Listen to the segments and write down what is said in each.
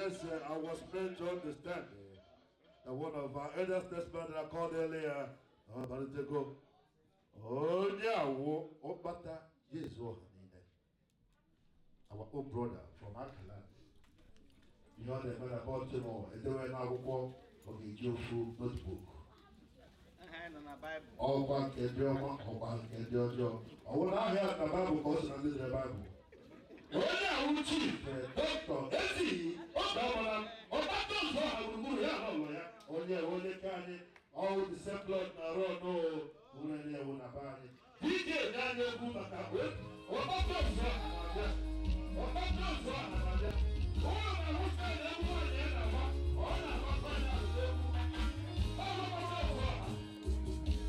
Yes, I was made to understand that one of our elder statesmen that I called earlier, Baritego, onye awo ọkpata Jesu ọha niile. Our own brother from Akala. Ihe ọ na-eme na Baltimore, edewe n'akwụkwọ ọ ga-eji ofu notebook. Ọkwa nke ndị ọma, ọkwa nke ndị ọjọọ. Ọ bụrụ na ahịa na Baịbụl ka ọ si na ndị dere Baịbụl. Onye ahụ chief dọkịta ezighi oge ọbụla ọgbata ụzọ ha gburugburu ya n'ụlọ ya onye onye ka anyị ọwụ the same blood na run o nwere ewu na be anyị. DJ nye anyị egwu maka ọgbata ụzọ ha na-abịa ọgbata ụzọ ha na-abịa ụlọ na hụta na egwu nwaanyị ya na-agba ọ na-agbakwa ya egwu ọlọgbata ụzọ ha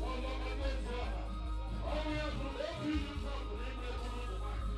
ọlọgbata ụzọ ha ọwụ ya bụ egwu izu trọpụ na ịgba egwu ụmụ nwaanyị.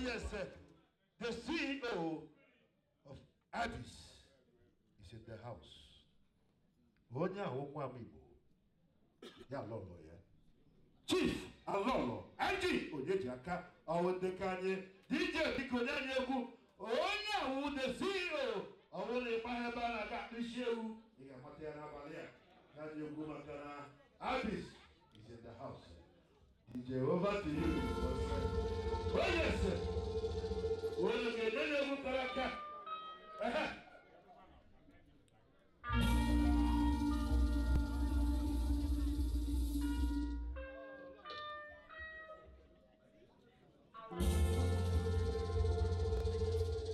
Yes, sir. The CEO of Addis is in the house. Onye ahụ nwa m Igbo, ya lọlọ ya. Chief Alọlọ, IG Onyejiaka, ọwụ ndị ka anyị, DJ biko nye anyị egwu. Onye ahụ the CEO, ọwụ na ịgba ebe a na-aga akpụ isi ewu, ị ga-amata ya n'abalị a. Nye anyị egwu maka na Addis is in the house. DJ, over to you. Oh yes, sir. Onye ga-enye ya egwu kara aka. Ehe.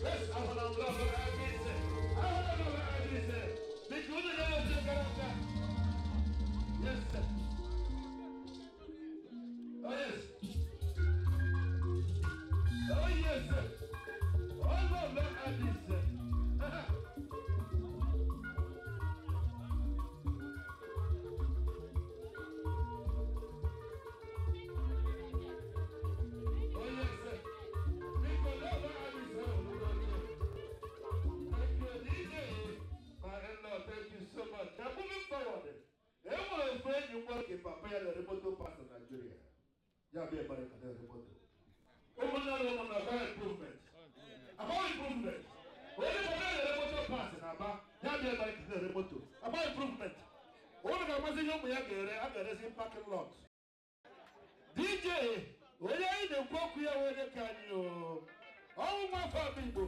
Yes, ahụla m lọlọ Addis. Ahụla m lọlọ Addis. Biko unu nye ya egwu kara aka. Yes, sir. Oh yes. Oh yes, sir. Oh no, look at this, sir. Oh yes, sir. Because look at this, sir. Thank you, DJ. My in-law, thank you so much. Now moving forward. Enwere ofu enyi m nwoke papa ya lere moto pas na Nigeria. Ya bịa America na-ere moto. Ụmụnne na ụmụnna about improvement. About improvement. Onye papa ya lere moto pas na Aba, ya bịa America na-ere moto. About improvement. Ụnụ ga-amasị ihe ụmụ ya ga-ere, a ga-erezi parking lot. DJ, onye anyị na-ekwu okwu ya onye ka anyị o. Ọnwụ nwa afọ Ama Igbo,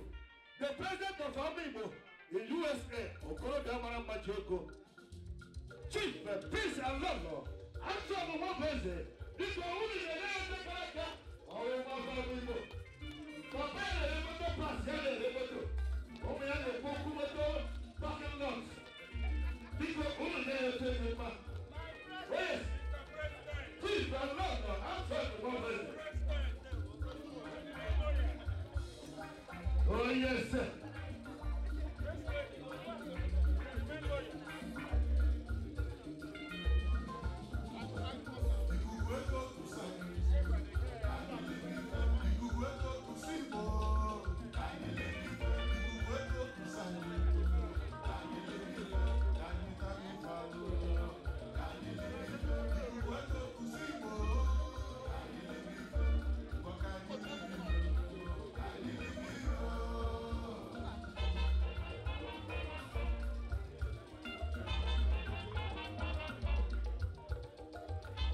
the president of Ama Igbo in USA, okorobịa mara mma ji ego. Chief, peace and love. Armstrong Nwabeze, biko unu na-enye ya ndị kara aka, ọwụ nwa afọ Igbo. Papa ya na-ere moto pas, ya na-ere moto. Ụmụ ya na-ekwu okwu moto parking lot. Biko unu na-enye ya mma. Oh yes, Chief Alonso Armstrong Nwabeze. Oh yes, sir.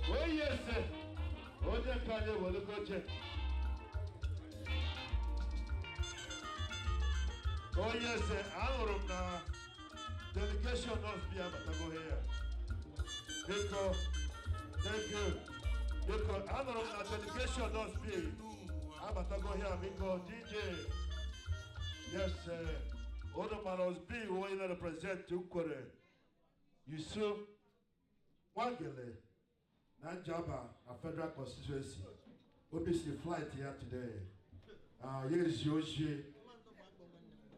Oh yes, sir. Onye ka anyị were oche. Oh yes, sir. Ahụrụ m na delegation of bịa batago here. Biko, thank you. Biko, ahụrụ m na delegation of bịa abatago here. Biko, DJ. Yes, sir. Unu mara Osbi onye na-represent Nkwere. Yusuf Nwangele na Njaba na Federal Constituency. OBC flight here today. Ya ezi ozi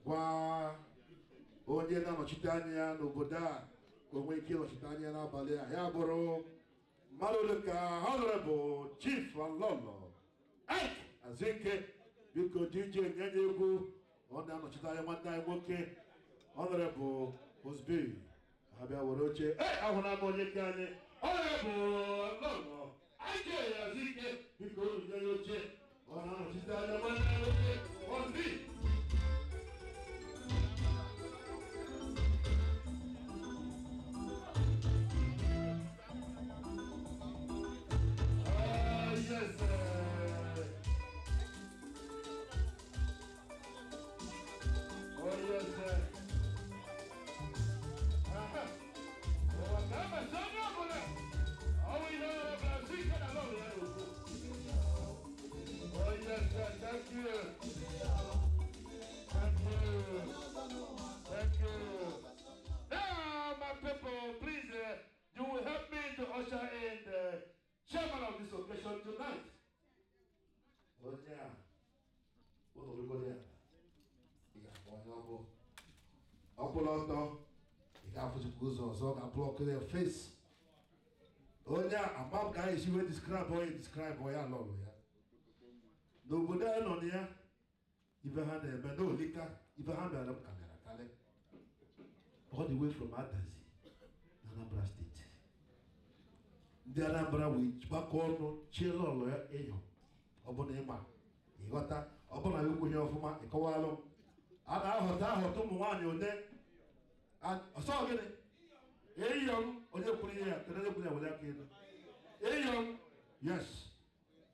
gwa onye na-anọchite anya ya n'obodo a ka o nwee ike ịnọchite anya n'abalị a. Ya bụrụ mmadụ ole ka Honorable Chief Alolo Ike Azuike, biko DJ nye ya egwu ọ na-anọchite anya nwanne anyị nwoke Honorable Osbi. Ha bịa were oche. Ee, ahụla m onye nke anyị Honorable Alolo Ike Azuike, biko unu nye ya oche ọ na-anọchite anya nwanne anyị nwoke Osbi. Yes, sir. Oh, yes, sir. Aha. Oh, kama sanya bula. Oh, we know Brazil can alone. Oh, yes, sir. Thank you. Thank you. Thank you. Now, my people, please, you will help me to usher in the chairman of this occasion tonight. Onye a, ụlọ orugoro ya, ị ga-akpọ onye ọ bụ. Ọ kwụla ọtọ, ị ga-afụzikwa ụzọ ọzọ ga-block your face. Onye a, ama m ka anyị esi wee describe onye describe onye alọlụ ya. N'obodo anyị nọ na ya, ibe ha na-eme n'olika, ibe ha mere m karịrị akarị. All the way from Adazi, na Anambra State. Ndị Anambra wee gbakọ ọnụ chiela ọlụ ya ịyọ. Ọ bụ na ịma ịghọta, ọ bụ na ya ekwenye ọfụma ịkọwalụ m. A na-ahọta ahọta ụmụ nwaanyị one ọsọ gịnị eyọm onye kwuru ihe ya kedu onye kwuru ya were aka elu eyọm. Yes,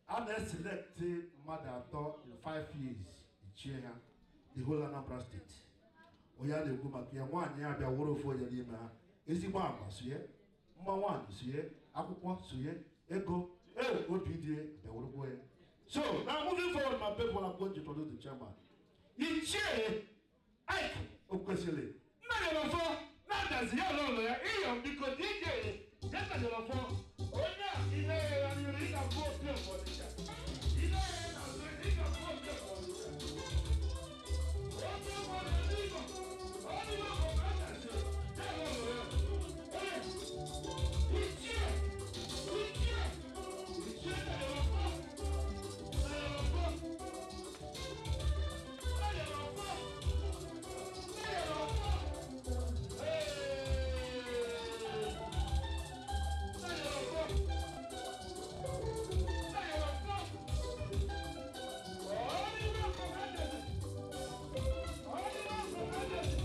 a na-eselect mmadụ atọ in 5 years ichie ha the whole Anambra State. Onye a na-ekwu maka ya, nwaanyị ya bịa wụrụ ofu onye n'ime ha. Ezigbo agwa sonye, mma nwaanyị sonye, akwụkwọ sonye, ego ee obi dị bịa wụrụkwa ya. So now, moving forward, my people, I'm going to introduce the chairman, Ichie Ike Okwesili Nnanyerọfọ na-adazi ya n'ụlọ ya ịyọm. Biko DJ ya Nnanyerọfọ, onye a ihe ya n'iru ị ga-afụ opi Ọnịcha, ihe ya n'azụ ị ga-afụ opi Ọnịcha. Onye nwere n'Igbo, onye Igbo na-adazi ya n'ụlọ ya. Onye Ichie, Ichie, Ichie Nnanyerọfọ, Nnanyerọfọ, Nnanyerọfọ, Nnanyerọfọ. Hey! Nnanyerọfọ, Nnanyerọfọ. Onye Igbo na-adazi, onye Igbo na-adazi.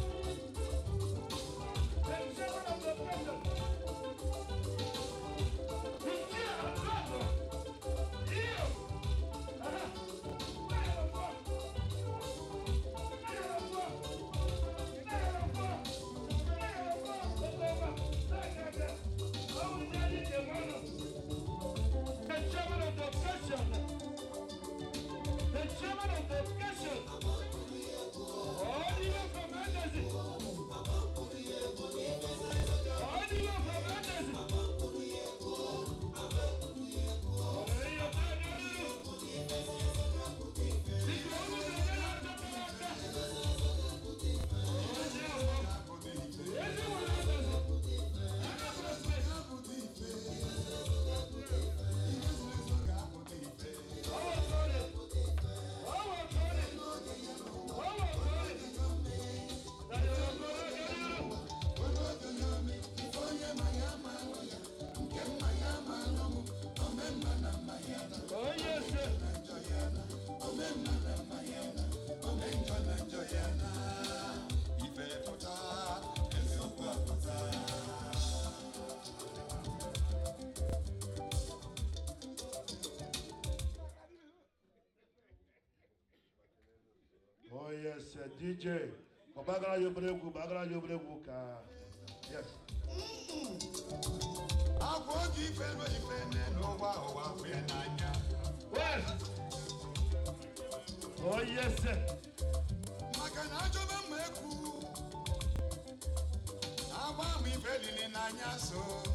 Yes, DJ. Babagara Yobregu, Bagara Yobregu ka. Yes. Yes. Oh yes.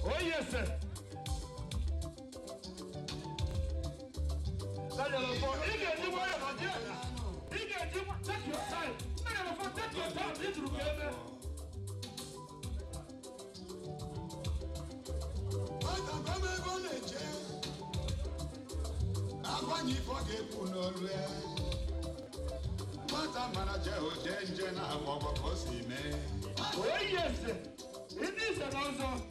Oh yes. Take your time. Take your time. Oh yes. It is an also.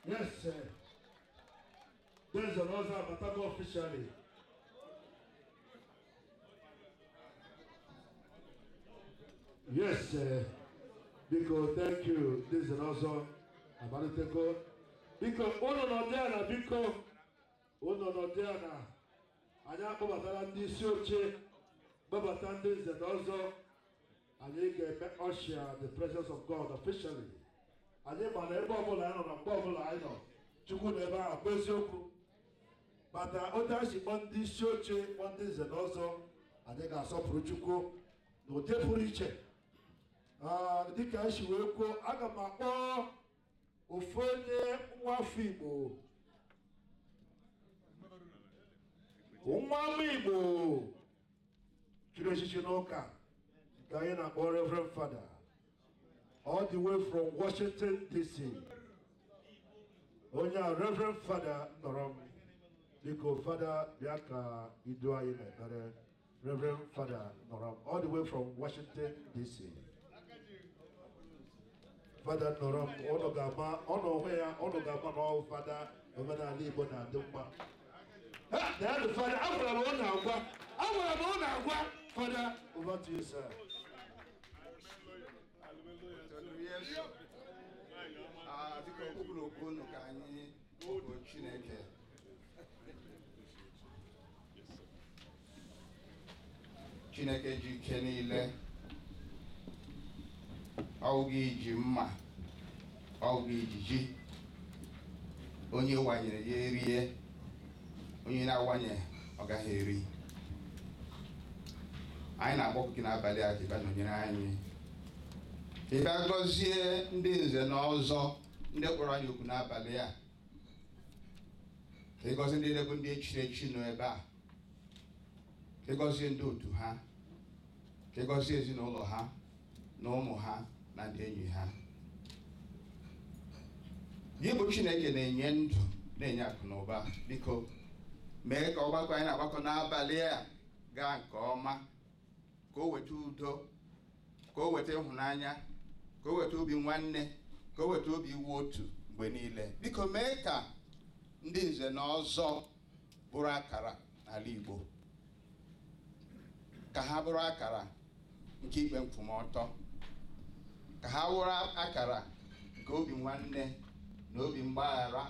Yes, sir. There's another Batago officially. Yes, sir. Because thank you. This is also Abariteko. Because ono no there, because ono no there. Anya babatara ndị isi oche, babata ndị nze na ọzọ. Anyị ga-eme usher the presence of God officially. Anyị ma na ebe ọbụla anyị nọ na mgbe ọbụla anyị nọ, Chukwu na ebe ahụ bụ eziokwu. Mana otu anyị si kpọọ ndị isi oche, kpọọ ndị nze na ọzọ, anyị ga-asọpụrụ Chukwu n'ụdị pụrụ iche. Dịka anyị si wee kwuo, aga m akpọ ofu onye nwa afọ Igbo Nwa ama Igbo chiri echichi n'ụka nke anyị na-akpọ Reverend Father, all the way from Washington DC. Onye a Reverend Father nọrọ m, biko Father bịa ka idu anyị n'ekpere. Reverend Father nọrọ m, all the way from Washington DC. Father nọrọ m, ụnụ ga-ama ọnụ onwe ya, ụnụ ga-ama na ọ Father omenala Igbo na-adị mma. Dad, Father, agwara m ụnụ agwa, agwara m ụnụ agwa. Father, over to you, sir. Biko kwupụrụ okwu unu ka anyị kpọkuo Chineke. Chineke ji ike niile, ọ gị ji mma, ọ gị ji ji, onye wanyere ya erie, onye na-awanye ọ gaghị eri. Anyị na-akpọku gị n'abalị a ka ị bịa nọnyere anyị, ka ị bịa gọzie ndị nze na ọzọ ndị kpọrọ anyị okwu n'abalị a, ka ị gọzie ndị bụ ndị echiri echi nọ ebe a, ka ị gọzie ndị otu ha, ka ị gọzie ezinụlọ ha na ụmụ ha na ndị enyi ha. Gị bụ Chineke na-enye ndụ, na-enye akụ na ụba. Biko mee ka ọgbakọ anyị na-agbakọ n'abalị a gaa nke ọma, ka o weta udo, ka o weta ịhụnanya, ka o weta obi nwanne, ka o weta obi iwu otu mgbe niile. Biko mee ka ndị nze na ọzọ bụrụ akara n'ala Igbo, ka ha bụrụ akara nke ikpe nkwụmọtọ, ka ha bụrụ akara nke obi nwanne na obi mgbaghara,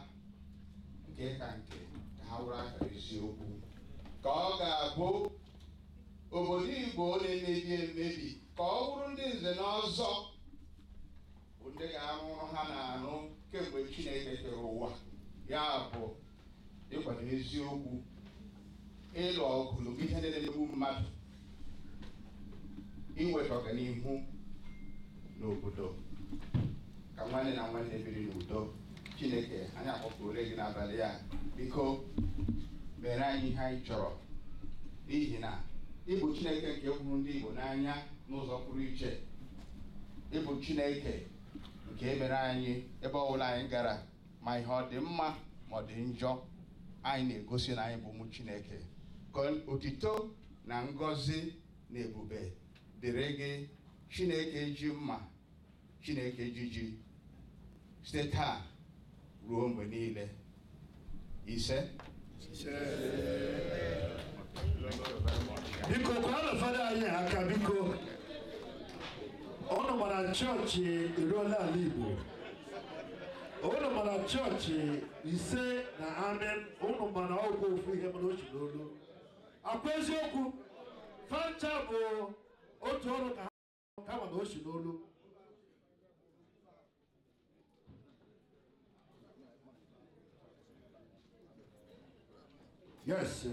nke ka nke ka ha bụrụ akara eziokwu, ka ọ ga-abụ obodo Igbo na-emebi emebi, ka ọ bụrụ ndị nze na ọzọ bụ ndị ga-arụ ọrụ ha na-arụ kemgbe Chineke kere ụwa, ya bụ ịkwado eziokwu, ịlụ ọgụ ihe na-emegbu mmadụ, inweta ọganihu n'obodo, ka nwanne na nwanne biri n'udo. Chineke, anyị akpọkuola gị n'abalị a, biko mere anyị ihe anyị chọrọ, n'ihi na ị bụ Chineke nke hụrụ ndị Igbo n'anya n'ụzọ pụrụ iche. Ị bụ Chineke nke mere anyị ebe ọbụla anyị gara, ma ihe ọ dị mma ma ọ dị njọ, anyị na-egosi na anyị bụ ụmụ Chineke. Ka otito na ngọzi na ebube dịrị gị, Chineke ji mma, Chineke ji ji, site taa ruo mgbe niile. Ise. Biko kwanụ Fada anyị aka, biko. Ụnụ mara chọọchị eruola ala Igbo. Ụnụ mara chọọchị ise na amen. Ụnụ mara ọgwụ ofu ihe mana ochi n'olu. Akwa eziokwu, fancha bụ otu ọrụ ka ha kama na ochi n'olu. Yes,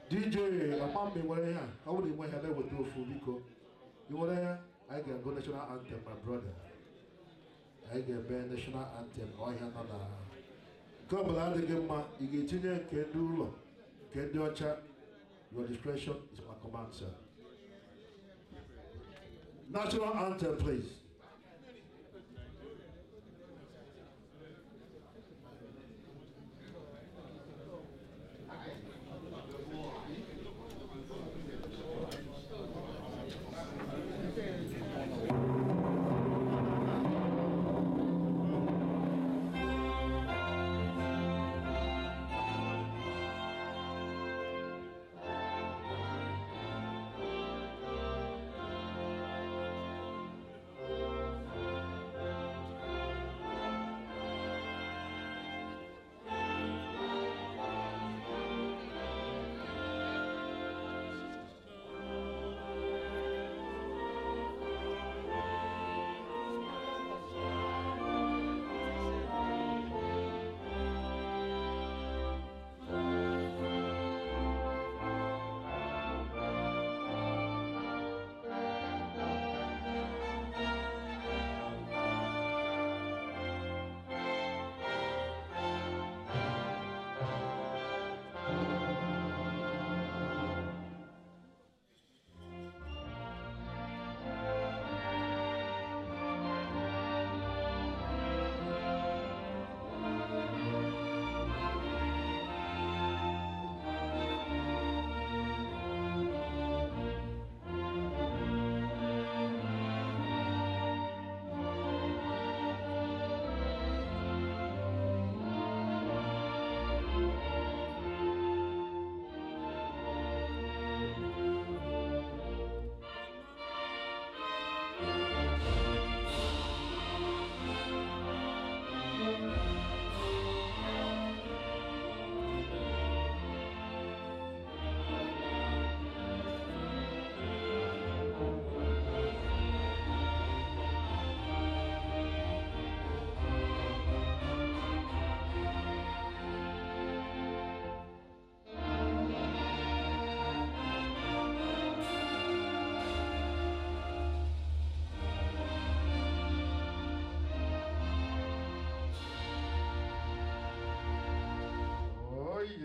DJ, amam mi nwere ihe a, ọ bụrụ inwe ihe na-eweta ofu, biko. Ị nwere ya, anyị ga-agụ national anthem, my brother. Anyị ga-eme national anthem ọhịa nọ na nke ọbụla adịghị mma, ị ga-etinye nke ndị ụlọ, nke ndị ọcha. Your discretion is my command, sir. National anthem, please.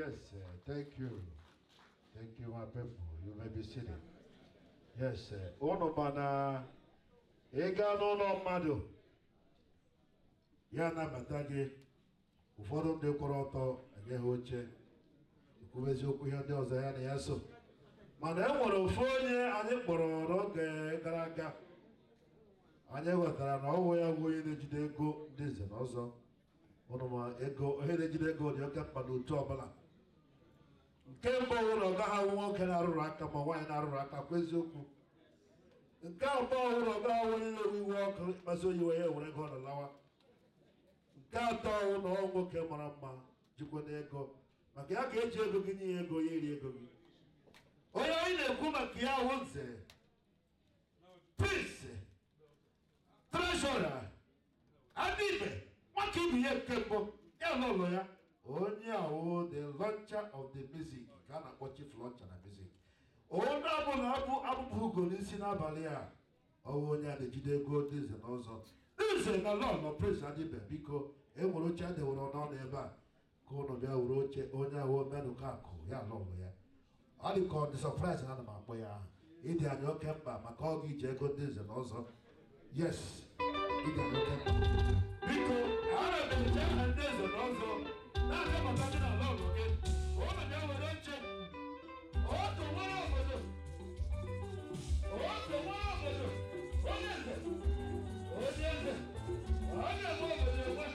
yes, thank you. Thank you, my people. You may be seated. Yes, unu mana ị gaa n'ụlọ mmadụ ya anabata gị, ụfọdụ ndị kwụrụ ọtọ enye ha oche, kwuo eziokwu ihe ndị ọzọ ya na ya so. Mana e nwere ofu onye anyị kpọrọ n'oge gara aga, anyị ghọtara na ọwụ ya bụ onye na-ejide ego ndị nze na ọzọ. Ụnụ ma ego, onye na-ejide ego dị oke mkpa n'otu ọbụla. Nke mbụ bụ na ọ gaghị awụ nwoke na-arụrụ aka ma nwaanyị na-arụrụ aka, kwa eziokwu. Nke abụọ bụ na ọ gaghị awụ onye na-ewe iwe ọkụ, ịkpasu iwe ya ewere ego ọ na-alawa. Nke atọ bụ na ọ nwoke mara mma jikwa n'ego, maka ya ka eji ego gị nye ya ego ya eri ego gị. Onye anyị na-ekwu maka ya wụ nze prince treasurer Adibe nwata ibe ya nke mbụ ya n'ụlọ ya, onye awụ the launcher of the music ka a na-akpọ chief launcher na music. Onye ọbụla abụ abụbụ ugo n'isi n'abalị a, ọwụ onye a na-ejide ego ndị nze na ọzọ, ndị nze na lọlọ prince Adibe. Biko, e nwere oche a dewere n'ọnụ ebe a ka ụnụ bịa were oche. Onye awụ menụkọ akụ ya lọlọ ya, ọ dị ka ọ dị surprise na ana m akpọ ya aha. Ịdị anyị oke mkpa maka ọ ga iji ego ndị nze na ọzọ. Yes, ịdị anyị oke mkpa. Biko, ana m eche aha ndị nze na ọzọ na-anabata ndị na lọlọ gị ka ụnụ bịa were oche. Otu nwere obodo, otu nwere obodo, onye nze, onye nze, ọ na-enwe obodo enwe,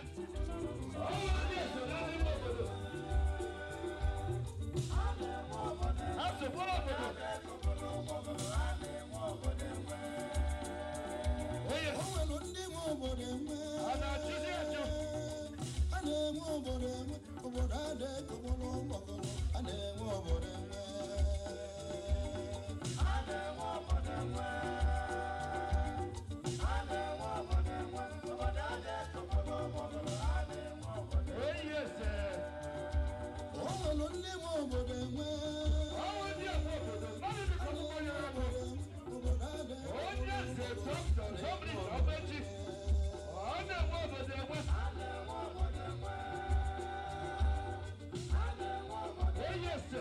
ọ nwere ndị eze na n'ime obodo. Asụkwara obodo. Onye O nwere ndị nwe obodo enwe. A na-achụzi achụ? A na-enwe obodo enwe, obodo ada ekobolo mgbakọrọ, a na-enwe obodo enwe. Onye eze. O nwere ndị nwe obodo enwe. Ọnwụ ndị eze obodo, mmadụ dịka A ọkpụkpọ na-enwe nyere ego. obodo enwe, obodo ada Onye eze Dọkịta Dominic Obechi, ọ na-enwe obodo enwe. Onye eze.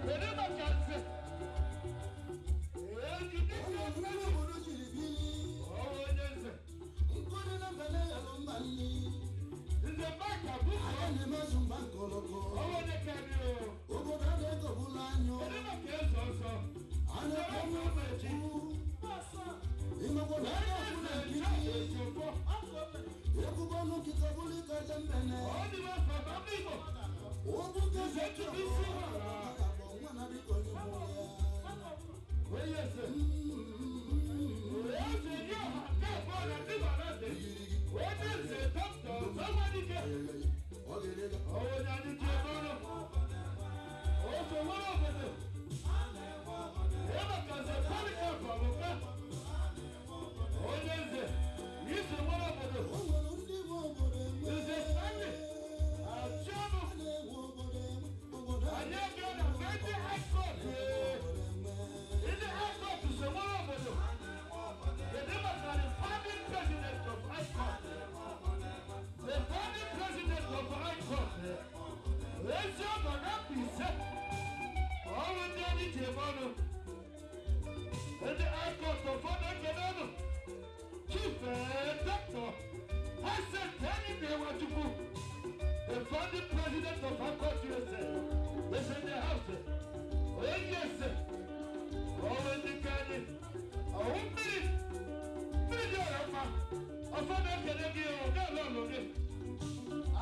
Kedu maka nze? Ejide O nwere ndị obodo jiri bili. Ọwụ onye nze. Nkụdị na mbele ya lụ mba nli. Nze Mike Abuko, Anya na-emezu mba nkoloko. ọwụ onye karịrị o. Obodo ada ekobolo anyụ. Kedu maka eze ọzọ? A na-ekwu ekwu. Ịmakwa na a na-ekwu na nkịtị. Ejiofor. Ekwubọnụ nkịta bụrụ ike aja mbene. Ọ dị n'afọ ma ndị Igbo. Ogwu kese chọrọ nwa na biko onye mụrụ ya. Onye eze. Eze ndị ọha nke abụọ na ndị Igbo na-eze. Onye nze Dọkịta Ọzọnwadike. Ọ ga-erega. Ọwụ onye anyị ji eme ọnụ. Ofe nwere obodo. Ebe ka nze Polycarp Ọlụka. Onye nze, ise nwere obodo. O nwere ndị nwe obodo enwe. Nze Stanley Achiọnụ. A na-enwe obodo enwe. Obodo a Anyị aga na ndị High Court. obodo enwe. Ndị High Court so nwere obodo. Kedu maka the founding president of High Court? The founding president of High Court. Ezi ọgọ na Mbaise. Ọrụ ndị anyị ji eme ọnụ. Ndị High Court ụfọdụ ekele ọnụ. Chief Dr. Hassan Tani Nwachukwu, the founding president of High Court USA, is in the house. Onye eze. Ọrụ ndị ka anyị. Ọwụ mmiri. Mmiri dị ọra mma. Ọfọ na-ekele gị o, ga-alụ ọlụ gị.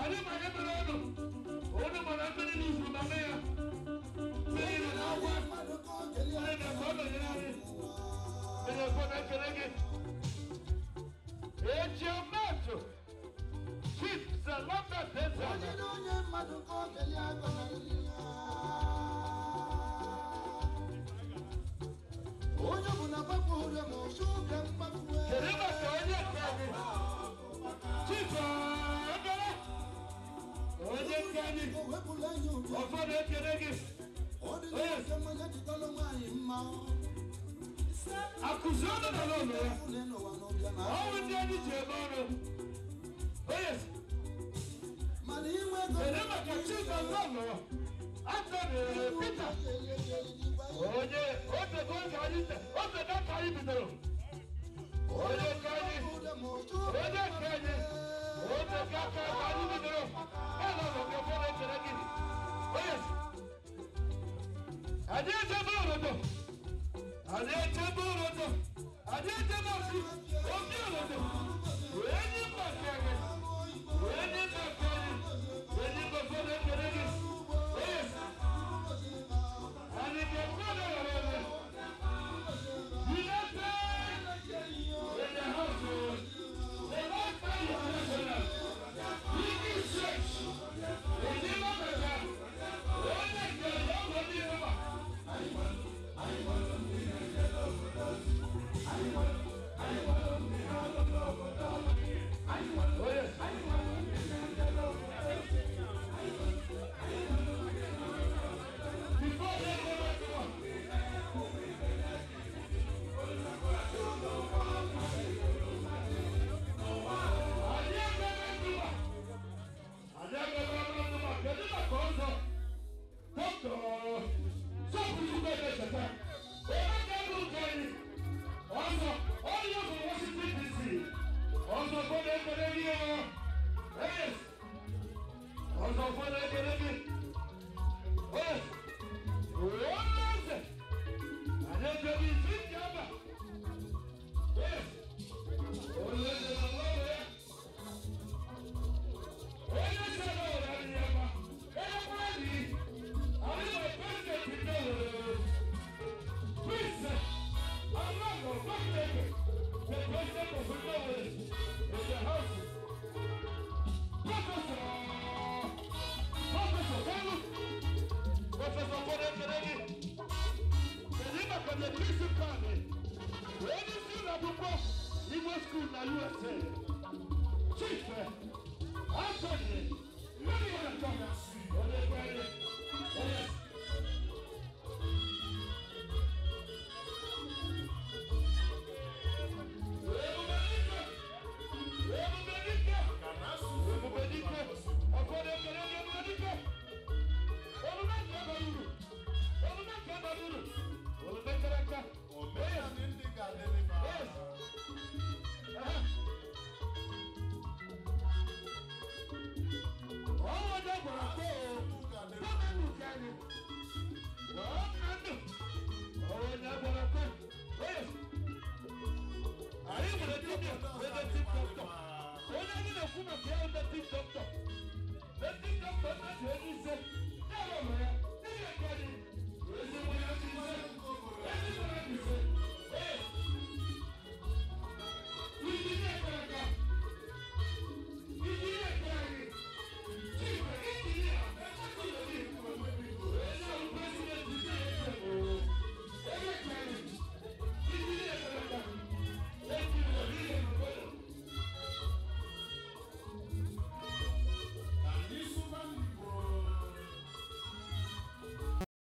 Anyị ma ihe mere ọnụ. Ụnụ mara mmiri n'uzuru ma mee ya. Mmiri nọ n'agwa. Mmadụ ka ọ ga-eli Mmiri na ka ọ nọnyere anyị. Mmiri ọfọ na-ekele gị. Ejiọmatụ. Chief Sir Lambert Onye Ezeala. na onye mmadụ ka ọ ga-eli aka na nri ya. Onye bụ na gbapụ ụrịa ma ọsụ ụka mgbapụ. Kedu maka onye nke anyị? Chief Ogara. Onye nke anyị. O wepụla anya ụbịa. Ọfọ na-ekele gị. Ọ dị na mmanya jikọrọ nwaanyị mma. Akụzi ọnụ na n'ụlọ ya. Ụlọ n'ụwa n'ụbịa ma Ọnwụ ndị anyị ji eme ọrụ. Onye mana Kedu maka Chizọlọlọ Anthony Peter? Onye otego ka anyị otego ka anyị bidoro. Onye nke anyị, onye nke anyị, otego aka ka anyị bidoro. Elu ụlọ gị ụfọdụ echere gị. Onye si. Anyị echebe orodo. Anyị echebe orodo. Anyị echebe osi. Obi orodo. Enyi mba nke anyị. Enyi mba nke anyị. Enyi mba ụfọdụ echere gị. Onye si. Anyị ga-ekwe ọdọghara ebe. United in the house. The last time international. Big church. Enyi mba nke onye nke ya bụ ndị mba. Oh yes. Before they go back to work. Anyị agaghị ndụwa. Anyị agaghị ndụwa. Kedu maka ọzọ? Dọkịta Sọpụrụ Echeta. Onye ga-abụ nke anyị? Ọzọ, onye bụ Washington DC. Ọzọ fọdụ ekele gị o. Yes. Ọzọ fọdụ ekele gị. Yes. Onye eze. Anyị ejeghị isi ntị aba. Yes. Onye eze na nwa ya. Onye eze na ụlọ anyị ya ma. Onye kwara gị. Anyị nwere president ndị obodo. Prince Orlando Bamidele, the president of Zimbabwe, in the house. Professor, Professor Kalu, Professor Kone Keregi, Kedima Kone Principal, onye isi ụlọ akwụkwọ Igbo School na USA, Chief Anthony Mmiri onye kwere, onye. Omenala ndị ga-adịrị ma. Anyị nwere dibịa wee native doctor. Onye anyị na-ekwu maka ya bụ native doctor. Native doctor nna ji onye ise.